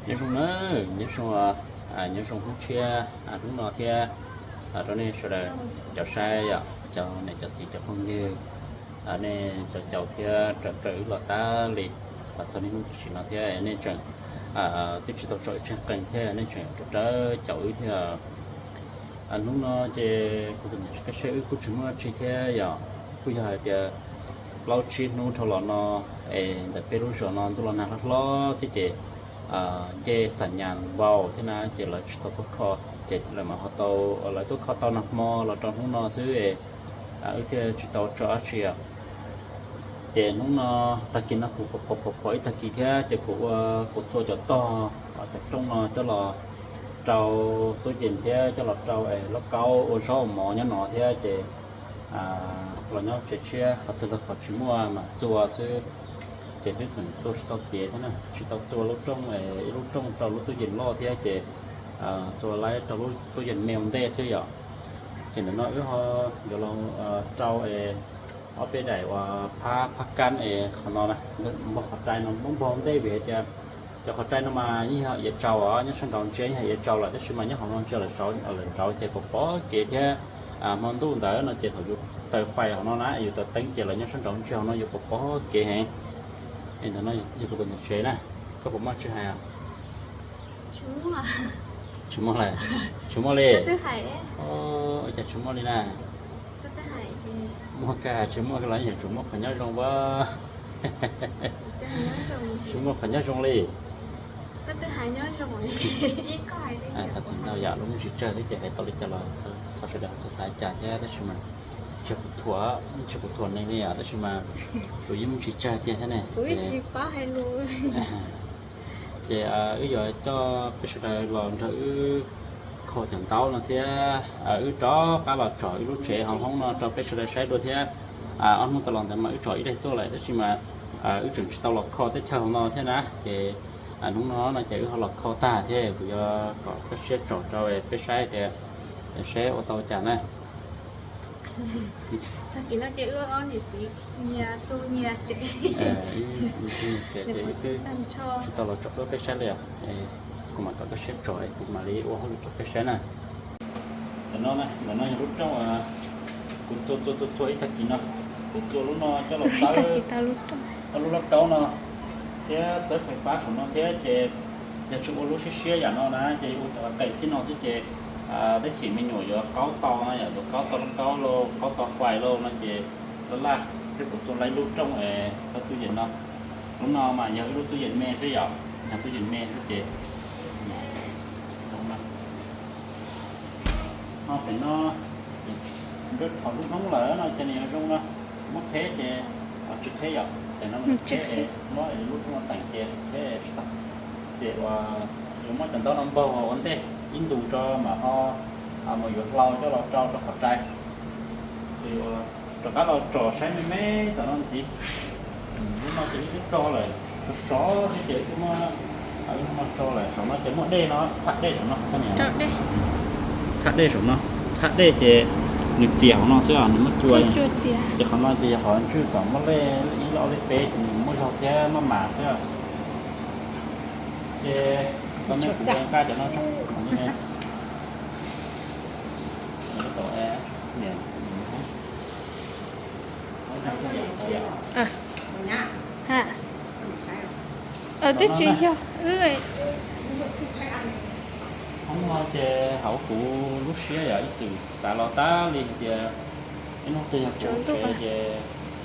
Nyob zoo na, nyob zoo, nyob zoo hnub tshiab hnub no thiab rau nej sawv daws cov saib, cov niam cov txiv cov phooj ywg, nej cov caum thiab raws raws wb los tas li txog niaj hnub tam sim no thiab nej tseem twb tsis tau tso wb tsheej qeej thiab nej tseem raws raws caum wb thiab. Hnub no ces kuv tus niam tsis kaj siab wb kuj tsis muaj tsi thiab yom, kuj yog hais tias plaub tsib hnub dhau los no es ntawm peb lub zos no ntuj los nag hlob hlob thiab ces ncej xam nyas vau thiab na ces lawv tsis tau tuaj kho, ces lawv mam ho tau, lawv tuaj kho tau nag hmo los rau hnub no xwb, wb thiaj tsis tau tso dab tsi. Ces hnub no tag kis no kuv pom pom pom ib tag kis thiab ces kuv ua, kuv txua cov tog, cov rooj no coj los rau tub yees thiab coj los rau es lauj kaub ua zaub ua mov nyob no thiab ces los nyob tsev tshiab qhov twg los qhov tsis muaj mam txua xwb. Ces twb tseem txua tsis tau tiav thiab na, tsis tau txua lub rooj, ib lub rooj rau lub tub yees loj thiab ces txua laib rau lub tub yees me ua ntej xwb yom. Ces ntawm no wb ho yuav los rau es ob peb daim uas phab phab kab es qhov no na, npog qhov rai no muab npog ntej vim hais tias cov qhov rai no mas yeej yog iav tsaus os, nyob sab nraud ntsia yeej yog iav tsaus lawm tab sis mas nyob hauv no ntsia lawm nraud ces pom pom kev thiab hmo ntuj ntawd no ces thaum yus taws fais hauv no na, yus taws teeb ces lawv nyob sab nraud ntsia hauv no yuav pom pom kev heev. Es ntawm no yog kuv tus niam tsev na, koj puas muaj tsis hais? Tsis muaj lawm, tsis muaj li. Ua cas tsis muaj li na? Muaj kawg, tsis muaj los yeej yuav tsum muaj qhov nyob zoo as. Tsis muaj qhov nyob zoo li. Thov txim ntau yam lub me ntsis tsawg thiab ces hais tau li cas los thov sawv daws txhob xav cas thiab tab sis mas tsis kuv thuam, tsis kuv thuam neeg li os tab sis mas kuv yeej me ntsis tsawg tiag thiab ne. Ces wb yuav coj peb sawv daws los nrog wb kho cov ntaub no thiab wb rov qab los tsom wb lub tsev hauv hoob no rau peb sawv daws saib dua thiab. Ob hnub tas los ntawd mas wb tsom ib daig tuaj lawm tab sis mas wb tseem tsis tau los kho teb chaws hauv no thiab na ces hnub no no ces wb ho los kho tag thiab kuv yuav kom koj siab tsom rau peb saib tias seb ua tau cas na. Tag kis no ces wb ob niam txiv nyias tu nyias tsev, wb tu nyias tsev ces wb twb tsis tau los tsom wb peb saib li os. Kuv mam kom koj siab tsom es kuv mam li ua hauj lwm rau peb saib na. Ntawm no, ntawm no yog lub rooj uas kuv txua txua txua txua ib tag kis no, kuv txua lub no coj los txawb lub lauj kaub no thiab txawb fais fab saum no thiab ces yog tsis ua lub siab siab yam no na ces ua qees txij no xwb ces teb chim me nyuam yuav qaub tau no yom, yuav qaub tau lauj kaub lauj, qaub tau fais lauj no ces laj laj thiab kuv txua lawm ib lub rooj es txawb tub yees no. Lub no mas yog ib lub tub yees me xwb yom, yog tub yees me xwb ces no pem no nrog thaum lub hnub lawm no ces nws yuav zoo no, muab qheb ces tsis qheb yom, ces no qheb es muab lub rooj teem ces qheb tsis tau. Ces uas yuav muab cov ntaub no npog ua ntej ib ntus tso mam ho mus yuav hlau coj los rau rau qhov rai. Ces uas rov qab los tsom saib me me tom no ntxiv. Lub no ces wb twb tso lawm, sov sov xwb ces wb muab no tso lawm, saum no ces muaj dej no, txhaj dej saum no. Txhaj dej saum no, txhaj dej ces nws txias hauv no xwb os, nws muab cua. Ces qhov no ces yog qhov ntswj kom muab lej ib lej ob lej peb ces nws muaj zog thiab maj mam xwb. Ces tau nej kuv nqa cov no tso. Twb tsis yog wb. Hoob no ces hauv kuv lub siab yog ib txwm xav los tas li hais tias ib hnub twg yog kuv tsev ces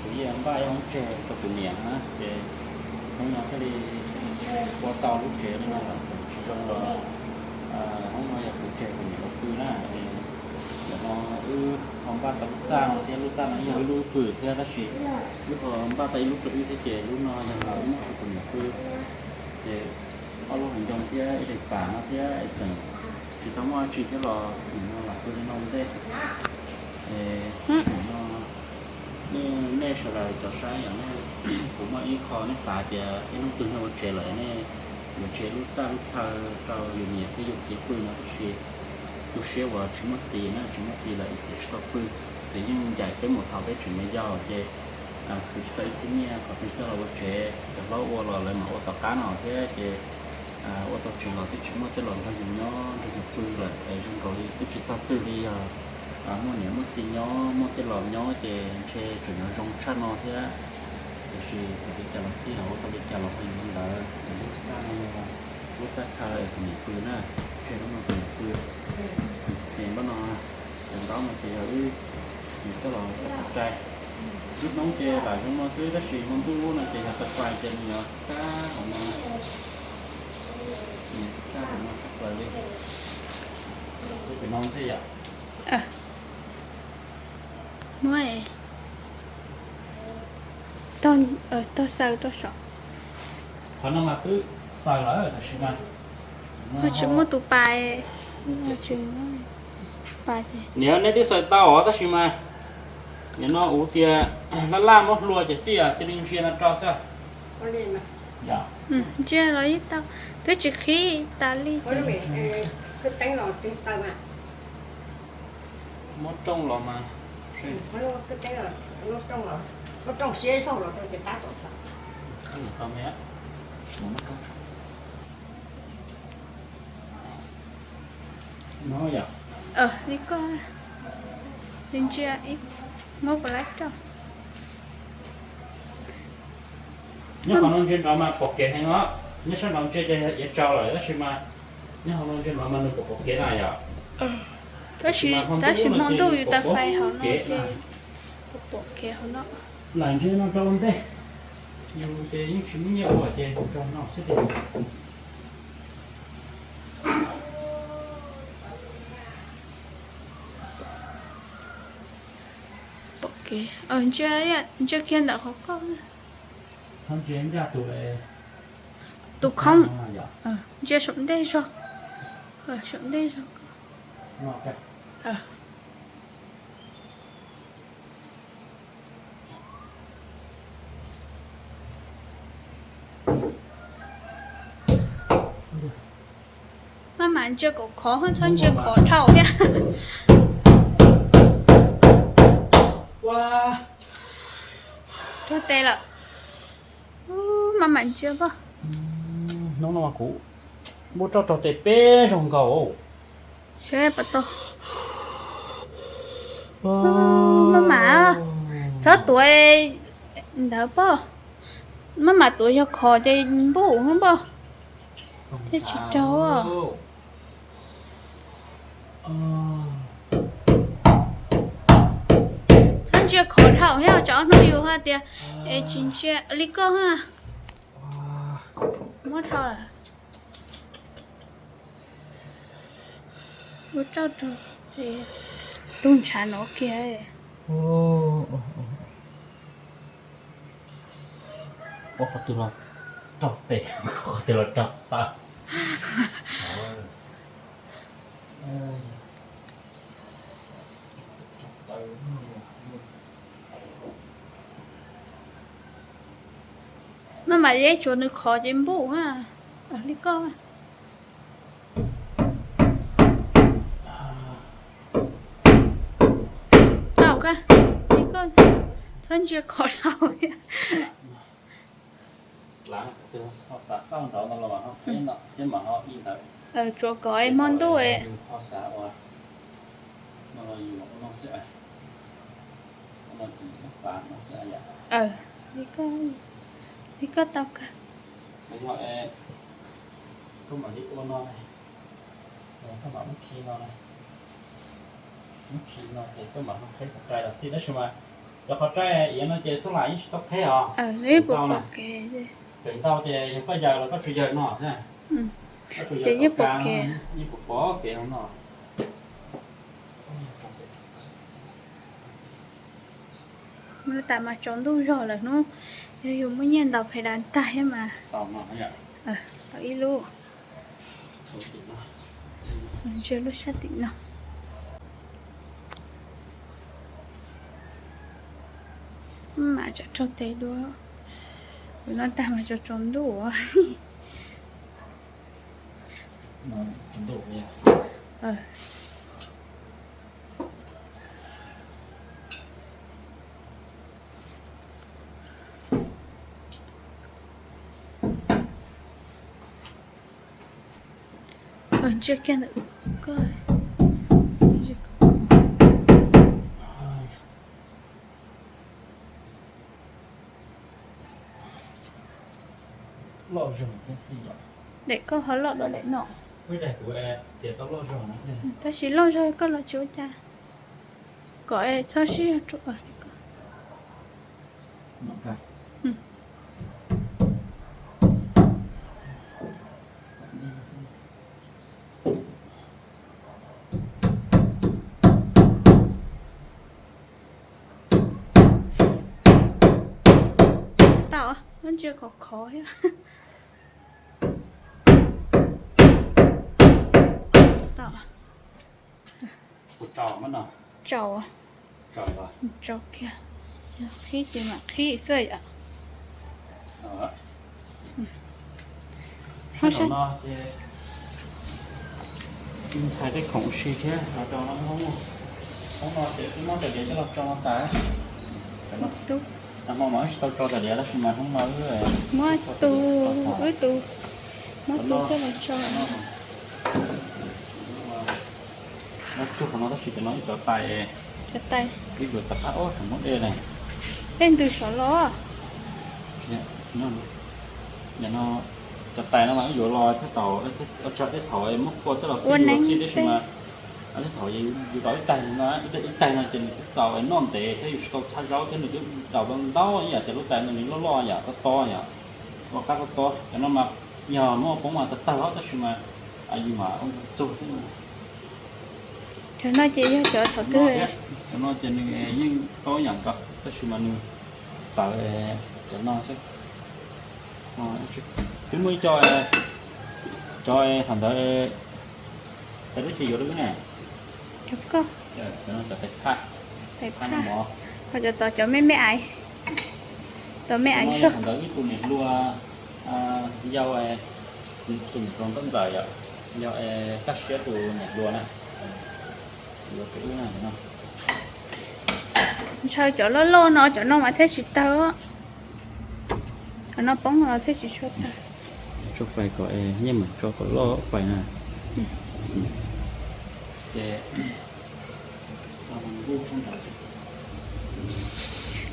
kuv yeej npaj ib hoob tseg rau kuv niam na ces hnub no thiaj li ua tau lub tsev li no los txawm tsis zoo los hnub no yog kuv tseg kuv niam los pw na. Ntawm no wb ho npaj tau lub txaj no thiab, lub txaj no yog wb lub pw thiab tab sis wb ho npaj tau ib lub rau wb thiab ces lub no yog wb muab rau kuv niam pw. Ces ob lub hauv ncoo thiab ib daim pam no thiab tseem tsis tau muaj dab tsi thiab los nim no los pw li no ua ntej. Es no nej sawv daws cov saib yom, nej puas muaj ib qho nej xav tias ib hnub twg nej ua tsev lawm nej yuav tseg lub txaj lub chaw rau yus niam thiab yus txiv pw no tab sis tu siab uas tsis muaj txiv na, tsis muaj txiv lawm txiv tsis tau pw. Txiv yeej ncaim peb mus thaum peb tseem me yau ces khwv tsis tau ib txhiab nyiaj kom peb coj los ua tsev, cov hlob ua los lawv mam ua tom qab no thiab ces ua tau Los twb tsis muaj tej los nrog yus nyob nrog yus pw lawm es zoo nkaus li twb tsis txog twg li yog muaj niam muaj txiv nyob muaj tej los nyob ces ntshe tseem yuav zoo tshaj no thiab. Tiam sis txawm li cas los xij los ua tau li cas los peb yus ntawd ces lub txaj no yog lub txaj chaw es tus niam pw na, ntshe lub no tus niam pw. Ces npab no, ces ntaub no ces yog wb mus coj los rau qhov rai. Lub hnub ces lam zoo no xwb tab sis hmo ntuj no ces yog tag pais ces nws yuav kaj hauv no, nws yuav kaj hauv no tag plaws li. Tus pem no thiab yom. Muab, tog xaws rau saum. Qhov no mas twb xaws lawm tab sis mas ho tsis muaj tus pas, tsis muaj pas ces. Niam, neb twb xaws tau os tab sis mas nim no uv tias laj laj muab hlua ces xij cia li ntsia no rau xwb. Ntsia los yeej tau, twb tsis qhib tas li. Muab rooj los mas, tau me. Li koj, li ntsia, muab pov lab rau. Nyob qhov no ntsia nrov mas pom kev heev os, nyob sab nrov ntsia ces iav tsaus lawm tab sis mas nyob qhov no ntsia nrov mas nws pom pom kev na yom. Tab sis hmo ntuj yus tas fais hauv no ces pom kev hauv no. Lam ntsia no rau ua ntej, yus ces yeej tsis muaj nyiaj ua ces rau no xwb ces. Pom kev, ntsia, ntsia kiag ntawm qhov koj. Txhob ntsia ncaj tus, tus khoob. Ntsia saum ntej zog, saum ntej zog. Maj mam ntsia kom khov, txhob ntsia khov dhau thiab. Raug tes lawm. Maj mam ntsia pog. Hnub no kuv muab roj raug tes peb zaug nkaus. Seb puas tau. Maj mam, txhob tuav ntawd pog. Maj mam tuav yog khov ces npuj pog. Thiaj tsis raug. Txhob ntsia khov dhau thiab tsam ob hnub yus hais tias es tsis ntsia li koj ha. Muab dhau lawm. Ua rau rau, lub ntshav no kiag. Ua qhov twg los raug tes, qhov twg los raug taw. Maj mam yeb tsuav nws khov ces npuj ha, li koj. Tau koj, li koj, txhob ntsia khov dhau. Tsuav kom hmo ntuj. Li koj tau kawg. Koj mam li ua no, koj mam muab khi no, muab khi no ces koj mam ho qheb qhov rai los xij tab sis mas cov qhov rai iav no ces xub lam yeej tsis tau qheb os. Pem ntau ces yog koj yaws los koj tsuas yaws no xwb. Koj tsuas yaws kom ka, yeej pom pom kev no. Lub tas mas tsaus ntuj zog lawm hnub, yog yus muaj nyiaj ntaus phe das tag thiab mas. Tau ib lub. Ntsia lub sab tim no. Mam tsam raug tes dua. Tus no tag mas tsaus tsaus ntuj. Ntsia kiag ntawm koj. Loj zog thiab xwb yom. Daim koj ho loj dua daim no. Tab sis loj zog koj los tsis ua cas. Kom txhob sib zog rau. Tau, ntsia khov khov thiab. Tau. Tsaus, tsaus kiag, qhib ces mam qhib xwb yom. Ntxhais tej khoom ua si thiab, hoob no ces wb muab cov diav coj los tso tas. Hmo mas wb tsis tau tso cov diav tab sis mas hnub no wb muab tus, wb tus, muab tus coj los tso. Muab tsuag qhov no tab sis cov no ib cov tais, cov tais ib yuav tau qab ob tseem muab dej ne. Dej ntws saum los. Cov tais no mas wb yuav los thiab tau, tej thaum muab phua tej los xij yus los xij tab sis mas tej thaum yus tau ib tais no, ib tais no ces nws twb txaus noj ntev thiab yus tsis tau txhab zaub thiab nws twb daus ntau ntau ib yam tias lub tais no nws loj loj yom, tob tob yom, ua qab tob tob. Cov no mas yog muab poob mas tawg tawg tab sis mas yus mam ua txug xwb. Cov no ces yog cov thaum twg? Cov no ces nws yeej tob yam nkaus tab sis mas nws txawv cov no xwb. Twb muaj ib co, cov thaum ntawd tais lub ces yuav lub ne. Cov tais phaj, tais phaj, ho cov tod cov me me aiv, tod me aiv zog. Thaum ntawd ib tug niam hluas yau, tus niam hluas nkauj ntxawm yom, yog kaj siab tus niam hluas na. Ntshaw cov loj loj no, cov no mas thiaj tsis tawg. Cov no poob los thiaj tsis tshua tawg. Tso pais kom, yeej mam tso kom loj pais na. Ib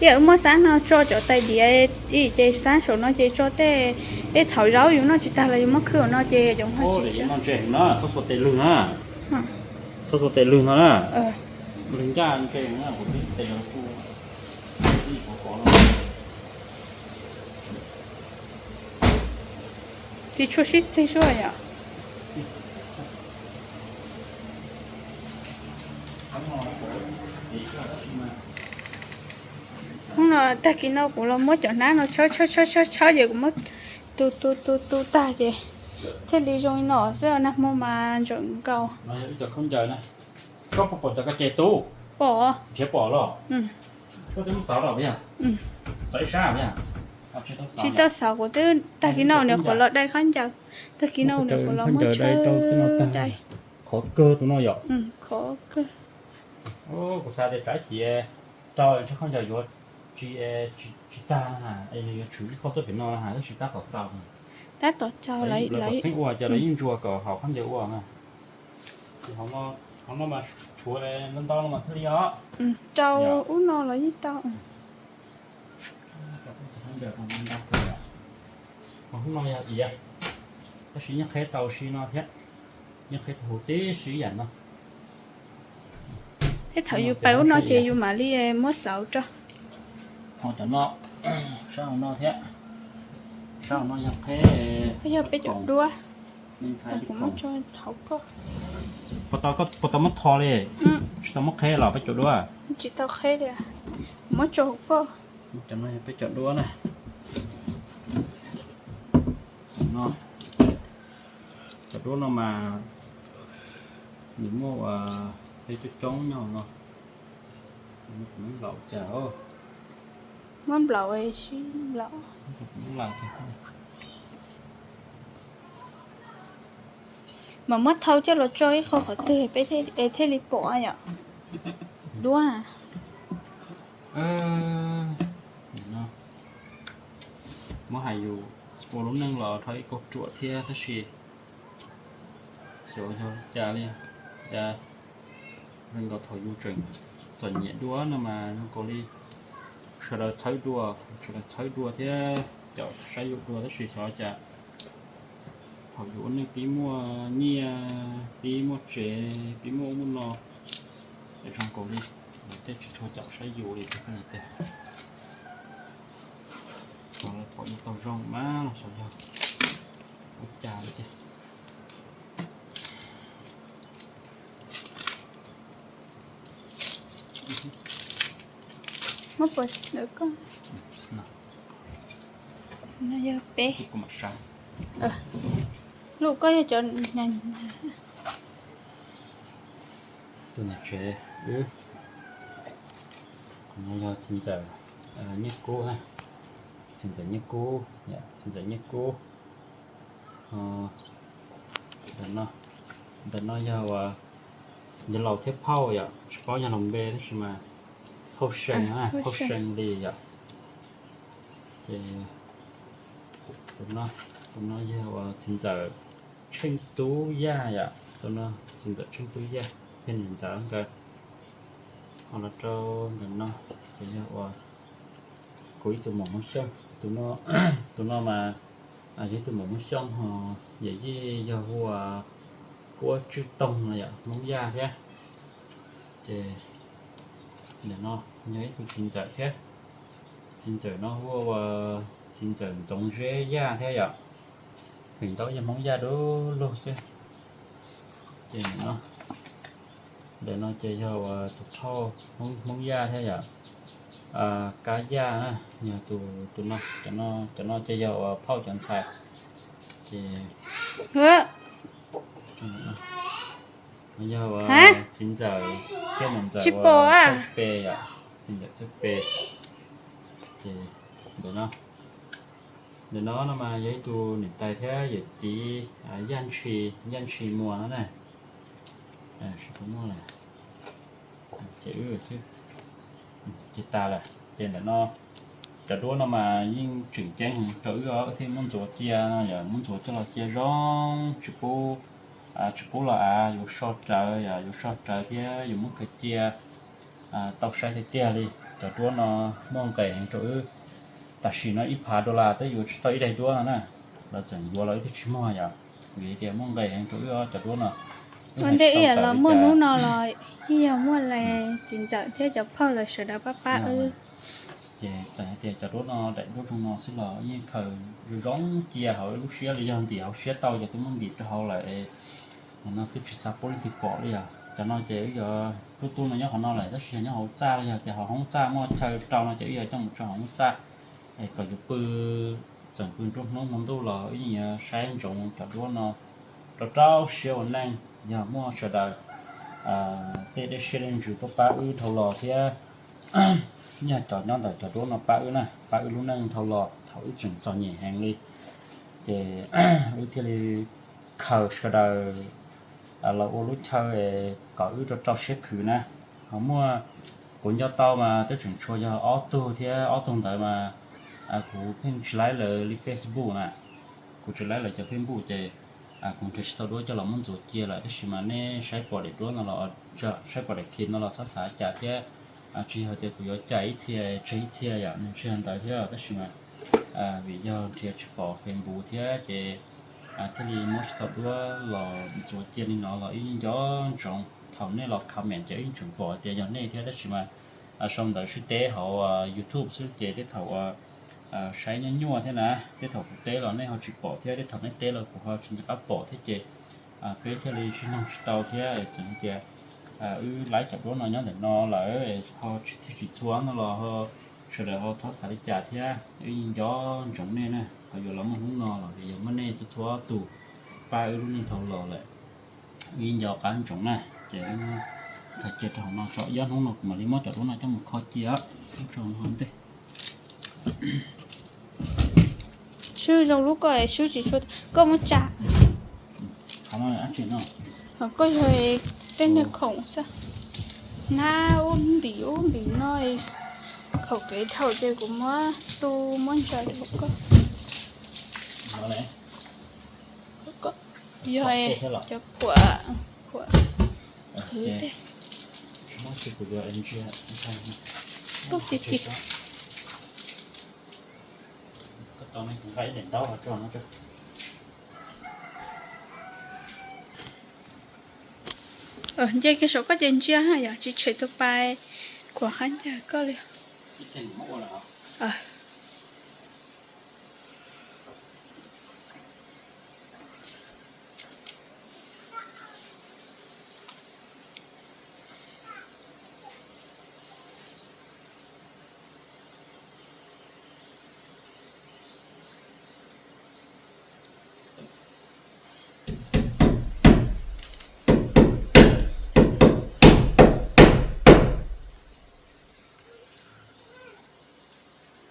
yam wb muab xab no tso cov tais diav, ces xab saum no ces tso tej, tej thaum zaub yus noj tsis tag los yus muab khwb no ces cov no tsis tso. Txhob txhua tes lwg na, txhob txhua tes lwg no na. Lwg ncaj ntseg na, kuv twb tes kuv Tis tshuaj sib txig zuaj yom. Hnub no tag kis no kuv los muab cov hnab no tshawb tshawb tshawb tshawb tshawb ces kuv muab tu tu tu tu tag ces thiaj li zoo li no xwb, nag hmo mas ntsaum nkaus. Koj puas pom cov ko ces tub? Pom. Nrhiav pom los? Koj twb muab xauv los puas yog? Xauv ib sab puas yog? Tsis tau xauv, kuv twb tag kis no niam qhuav los dai khaub ncaws, tag kis no niam qhuav los muab tshawb dai. Khov kawg tus no yom? Khov kawg. Kuv xav tias tsam ib chim rau ntshe khaub ncaws yuav tsis, tsis tag, yuav tshwm ib qho tuaj pem no na, tab sis tab tom txaus. Tab tom txaus, lawv kom xeeb ua ces lawv yeej ntsuas kom haum khaub ncaws ua na. Hauv no mas tshuav ntau ntau no mas thiaj li os. Rau ub no los yeej tau. Hnub no yog iav, tab sis yeej qheb tau si no thiab, yeej qheb tau huv tib si yam no. Thiab thaum yus pais ub no ces yus mam li muab xauv rau. Ho cov no, sab hauv no thiab, sab hauv no yog qheb, yog peb cov duab. Kuv muab tso hauv koj. Puas tau muab tho li? Tsis tau muab qheb los peb cov duab? Tsis tau qheb li, kuv muab tso hauv koj. Cov no yog peb cov duab na. Cov duab no mas nws muaj ua peb coob coob nyob no. Muab nplaum cas, muab nplaum sib nplaum. Mas muab thau coj los tso ib qho qhov twg peb thiaj li pom yom? Duab. Muab hais yus ua lub neej los dhau ib kauj ruam thiab tab sis Cov yog li cas li, cas zoo nkaus thaum yus tseem txom nyem dua no mas zoo nkaus li sawv daws txhawb dua, sawv daws txhawb dua thiab caum saib yus dua tab sis xyov cas thaum yus ua neej pib muaj nyiaj, pib muaj tsev, pib muaj ub muaj no, es zoo nkaus li lawv tej tsis tshua caum saib yus li tiag. Xyov lawv pom yus tau zoo mas los xyov yog ua cas li tiag. Muab pov ntawm koj. No yog peb. Lub koj yog cov tus niam tsev, no yog txiv ntxawm Nyiaj Kub, txiv ntxawm Nyiaj Kub, txiv ntxawm Nyiaj Kub. Ntawm no yog uas yog laus thiab phauj yom, tsis paub yog laus npe tab sis mas phauj See, phauj See li yom. Ces tus no yog uas txiv ntxawm Tsheej Tub Yaj yom, tus no txiv ntxawm Tsheej Tub Yaj thiab niam ntxawm nkawd. Ho los rau ntawm no ces yog uas kuv ib tug muam Hmoob Xyooj, tus no mas yog ib tug muam Hmoob Xyooj ho yawm yij yog hu ua Kuab Tswj Toog no yom, Hmoob Yaj thiab. Ces ntawm no yog ib tug txiv ntxawm thiab, txiv ntxawm no hu ua txiv ntxawm Ntxoov Zeb Yaj thiab yom, feem ntau yog Hmoob Yaj du lug xwb. Ces ntawm no ces yog uas tus phauj Hmoob Yaj thiab yom, Kab Yaj na, yog tus, tus no, cov no ces yog uas phauj cov ntxhais. Ces yog uas txiv ntxawm thiab niam ntxawm uas txawj pe yom, txiv ntxawm txawj pe. Ces ntawm no, ntawm no no mas yog ib tug niam tais thiab yawm txiv Yaj Ntshis, Yaj Ntshis Muas no na. Ces wb ces tas lawm ces ntawm no cov duab no mas yeej tseem ceeb heev rau wb os, wb thiaj muab ntxuav cia no yom, muab ntxuav coj los cia zoo tsis pub, tsis pub los av, yuav so rawv yom, yuav so rawv thiab yuav muab khaws cia tau saib tiag tiag li. Cov duab no muaj nqis heev rau wb, tam sim no ib phav dollar twb yuav tsis tau ib daim duab no na, lawv tseem yuav los wb twb tsis muag yom, vim tias muaj nqis heev rau wb os cov duab no. Ua ntej ib yam los muaj hnub no los ib yam muaj li txiv ntxawm thiab cov phauj lawv sawv daws pab pab wb. Ces txawm hais tias cov duab no daim duab zoo no xwb los yeej khaws zoo zoo cia hauv wb lub siab li, yog ntim hauv siab tau ces twb muab ntim rau hauv lawm. Nim no twb tsis xav pub leej twg pom li os. Cov no ces wb yuav, lub tub no nyob qhov no lawm tab sis yog nyob hauv txaj los yog tias hauv hoob txaj muaj chaw rau no ces wb yuav coj mus rau hauv hoob txaj es kom yus pw txawm pw nruab hnub hmo ntuj los wb yeej yuav saib ntsoov cov duab no rau rau siab ua neej. Yog muaj sawv daws tej dej siab dej ntsws tuaj pab wb dhau los thiab, yog cov nyob ntawm cov duab no pab wb na, pab wb lub neej dhau los thaum wb tseem txom nyem heev li, ces wb thiaj li khaws sawv daws los ua lub chaw kom wb rau rau siab khwv na. Ho muaj, kuv nco tau mas twb tseem tshuav yog ob tug thiab, ob tug ntawd mas kuv pheej tsis laib lawv li Facebook na, kuv tsis laib lawv cov Facebook ces kuv nrhiav tsis tau duab coj los muab ntxuav cia lawm. Tab sis mas nej saib pom daim duab no los, saib pom daim clip no los txhob xav cas thiab, tsis yog tias kuv yuav cais ib txhia tseg ib txhia yom, nws tsis yog ntawd thiab, tab sis mas vim yog nrhiav tsis pom Facebook thiab ces thiaj li muab tsis tau duab los ntxuav cia li no los wb yeej nco ntsoov. Thaum nej los comment ces wb yeej tseem pom tias yog nej thiab, tab sis mas sau ntawv sib teb hauv YouTube xwb ces tej thaum saib nyuaj nyuaj thiab na, tej thaum kuv teb los nej ho tsis pom thiab, tej thaum nej teb los kuv ho tsis nco qab pom thiab ces peb thiaj li sib nug tsis tau thiab. Txawm tias wb laib cov duab no nyob ntawm no lawm ho tsis txhij tsis txhua no los ho sawv daws ho txhob xav li cas thiab, wb yeej nco ntsoov nej na. Qhov yuav los muaj hnub no los vim yog muaj nej txhua txhua tus pab wb lub neej dhau los lawm, wb yeej nco qab ntsoov na. Ces khaws cia rau hauv no tso, ib ob hnub no kuv mam li muab cov duab no coj mus kho cia ntej. Swb zoo lub koj swb tsis tshua, koj muab tsa. Koj yog tej niag khoom xwb, hnab ub ntim ub ntim no, khaum kev dhau ces kuv muab tu muab ntsa rau koj. Yog cov phuam, phuam qhwv tej. Tub ci ci. Nce kiag saum koj ces ntsia na, yog tsis tshem tus pais khuam qab ncauj koj li.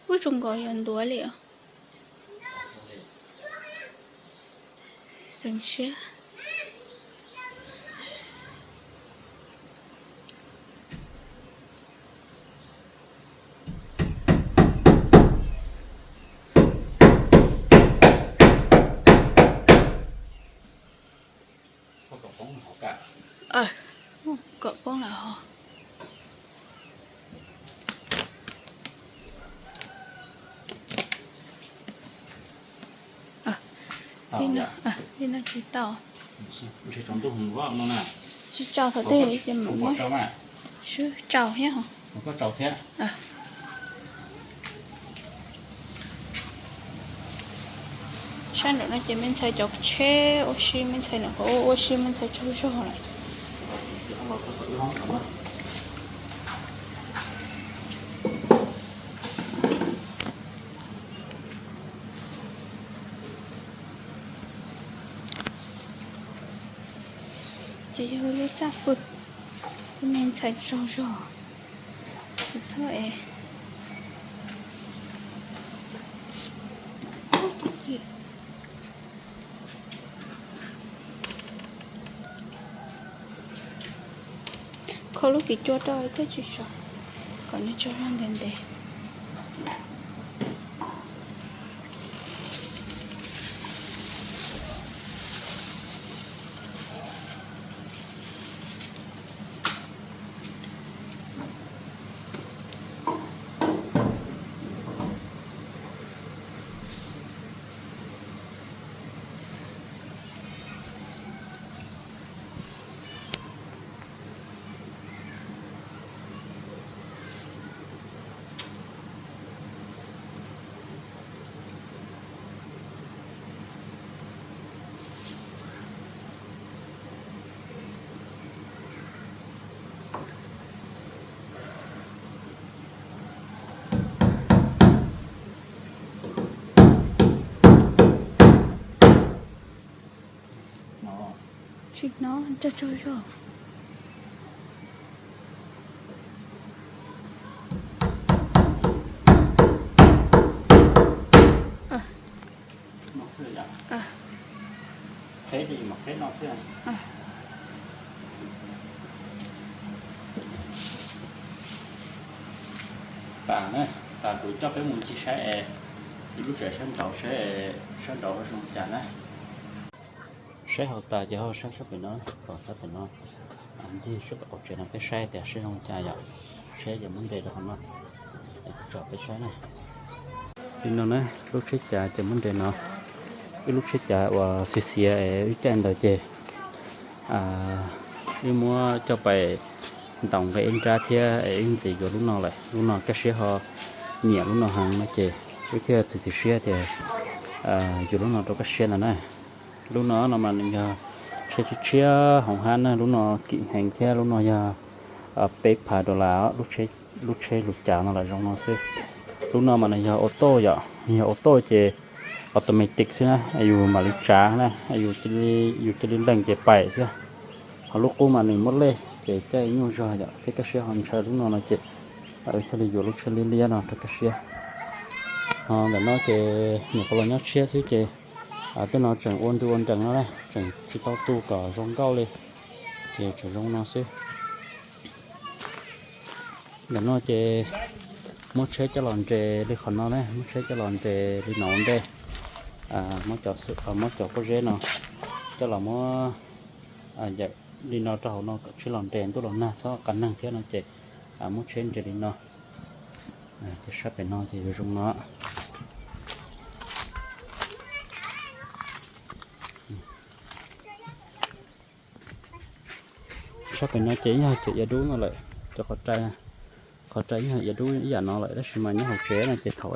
Ub, zoo nkaus yuav ntuav li os. Xeev siab. Kom poob lawm ho. Li no tsis tau. Tsis tsaus thaum twg ces mam muab. Swb tsaus thiab. Sab nraum no ces me ntxhais cov tsheb ua si, me ntxhais nram qhov ua si, me ntxhais tsaug zog lawm. Ces yog lub txaj pw, lub me ntxhais tsaug zog, txhob es. Kho lub kim cua rau thiaj tsis sov, kom nws tsaug zog ntev ntev. Tsis hnov, tsaug tsaug zog. Tas na, tas kuv coj peb mus ncig saib es, ib lub tsev saib nraud, saib, saib nraud zoo cas na. Saib hauv tas ces ho saib sab pem no, tom sab pem no. Ncig saib pem qaum tsev no peb saib tias saib zoo cas yom. Tsheb ces muab nres rau qhov no, tso peb saib na. Li no na, lub tsheb cav ces muab nres no. Ib lub tsheb cav uas xiav xiav es wb caij ntawd ces wb muab coj pais ntaus nqe ib nrab thiab es wb ntxiv yuav lub no lawm. Lub no kaj siab ho nyiam lub no heev no ces wb thiaj txiav txim siab tias yuav lub no rau kaj siab ntawd na. Lub no no mas nws yog tsheb tshiab tshiab hoov hab na, lub no kim heev thiab lub no yog peb phav dollar, lub tsheb lub cav no los zoo no xwb. Lub no mas nws yog auto yom, nws yog auto ces automatic xwb na, yus mam li tsav na, yus cia li lees ces pais xwb. Ho lub qub mas nws muab lej ces caij nyuaj zog yom, thiab kaj siab ho ntshaw lub no no ces wb thiaj li yuav lub tsheb liab liab no rau kaj siab. Ho ntawm no ces nyuam qhuav los nyob tshiab xwb ces tej no tseem ua ntu ua nrees no na, tseem tsis tau tu kom zoo nkauj li, ces tseem zoo no xwb. Ntawm no ces muab tsheb coj los nres li qhov no na, muab tsheb coj los nres li no ua ntej, muab cov pob zeb no Coj los muab yawm li no rau hauv no kom tsheb los nres, ntuj los nag txhob qas neeg thiab no ces muab tsheb nres li no. Ces sab pem no ces yuav zoo no. Sab pem no ces yog cov iav dub no lawm, cov qhov rai, qhov rai yog iav dub ib yam no lawm, tab sis mas nyob hauv tsev no ces thaum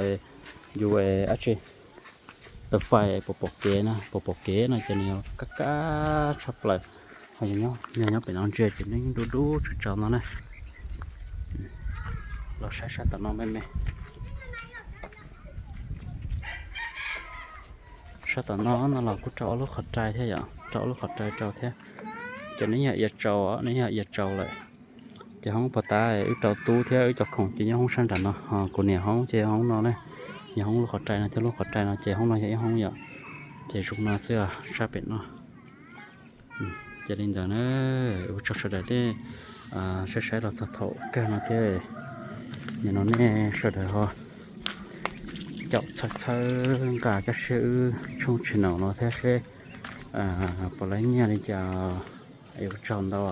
yus dab tsi, tau fais pom pom kev no, pom pom kev no ces nws yuav kab kab tshaj plaws. Ho yog nyob pem no ntsia ces nws yeej dub dub tsaus tsaus no na. Los saib sab tom no me me. Sab tom no no los kuj rau ob lub qhov rai thiab yom, rau ob lub qhov rai rau thiab. Ces nws yog iav tsaus, nws yog iav tsaus lawm. Ces hoob puag ta wb rau tub thiab wb cov khoom ces nyob hoob sab nram no, ho kuv niam hoob ces hoob no ne, yog hoob lub qhov rai no thiab lub qhov rai no ces hoob no yog ib hoob yom. Ces zoo no xwb sab pem no. Ces li ntawd na, ua tsaug sawv daws nej saib saib los txog thaum kawg no thiab. Nim no nej sawv daws ho caum txhawb txhawb nqa coj siab wb tshooj channel no thiab seb puas laib nyiaj li cas. Ua tsaug ntau.